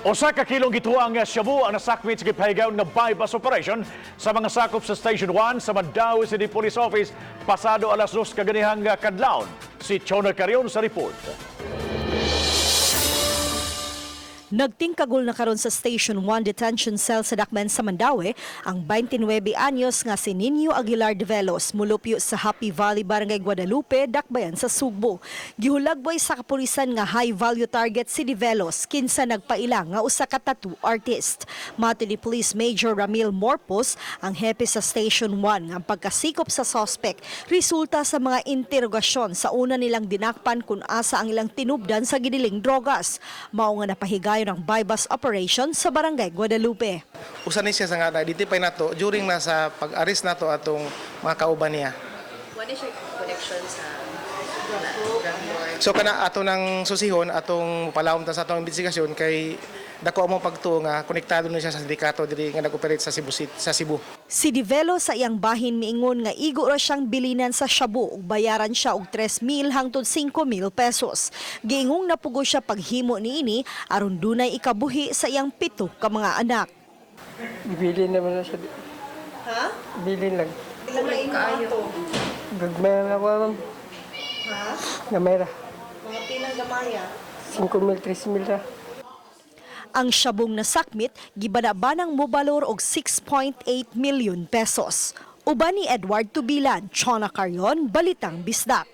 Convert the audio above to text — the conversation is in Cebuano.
Usa ka kilong gituang nga shabu ang nasakmit sa gipahigayon nga buy-bust operation sa mga sakop sa Station 1 sa Mandaue City Police Office pasado alas 2 kaganihang kadlawon. Si Chona Carion sa report. Nagtingkagol na karon sa Station 1 Detention Cell sa Dakmen sa Mandaue ang 29 anyos nga si Nino Aguilar de Velos, mulupyo sa Happy Valley, Barangay Guadalupe, Dakbayan sa Sugbo. Gihulagboy sa kapulisan nga high value target si de Velos, kinsa nagpaila nga usa ka tattoo artist. Matod ni Police Major Ramil Morpos, ang hepe sa Station 1, nga ang pagkasikop sa suspect resulta sa mga interogasyon sa una nilang dinakpan kung asa ang ilang tinubdan sa gidiling drogas. Mao nga napahigayon ang buy-bust operation sa Barangay Guadalupe. Usa ni siya sa nga na-identify nato during na sa pag-arrest nato atong mga kauban niya. What is your connection sa drug lord? So kana ato ng susihon, atong palawom ta sa atong investigasyon kay dako mo pagtuo nga konektado ni siya sa sindikato diri nga nag-operate sa Cebu City, sa Cebu. Si Divelo sa iyang bahin miingon nga igo ra siyang bilinan sa shabu ug bayaran siya og 3,000 hangtod 5,000 pesos. Giingong napugo siya paghimo niini aron dunay ikabuhi sa iyang pito ka mga anak. Bili naman na siya. Ha? Bili lang. Ilang na imo ato? Gagmay na ako, ma'am. Ha? Gamay ra. Mga pilang gamaya? 5 mil, 3 mil ra. Ang syabong nasakmit gibanabanang mobalor og 6.8 million pesos. Uban ni Edward Tubilan, Chona Carion, Balitang Bisdak.